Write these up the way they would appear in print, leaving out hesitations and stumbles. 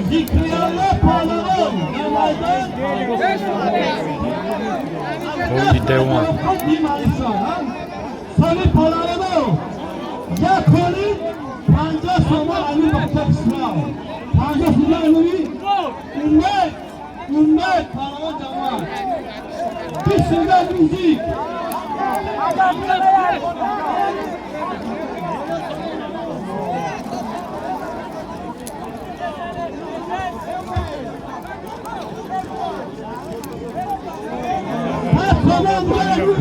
Зикриялло паҳлавон дар майдон. Ои девон. Соли паҳлавоно як коли 50 сомон, ами бача Хисрав 50 сомон, ами Умед, Умед паҳлавон. Ҷамоат, бисмилла, мюзик. 100 сомон тиру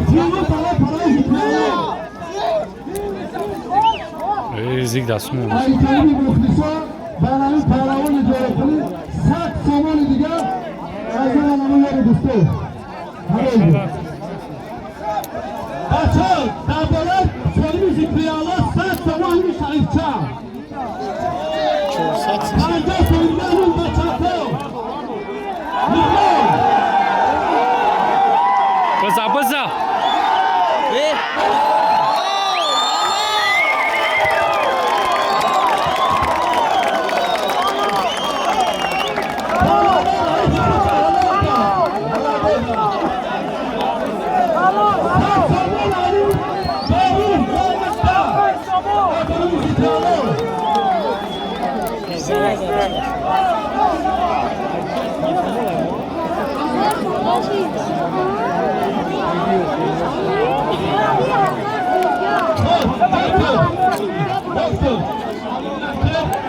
барои паҳлавон Зикриялло. Зик дастумон. Айкари мухлисон бар ҳамин паҳлавони ҷорикунӣ 100 сомони дигар аз он ҳамон яри дӯсто. Бачаҳо, дар болои солими Зикриялло 100 сомон ҳамин Шарифча. 400.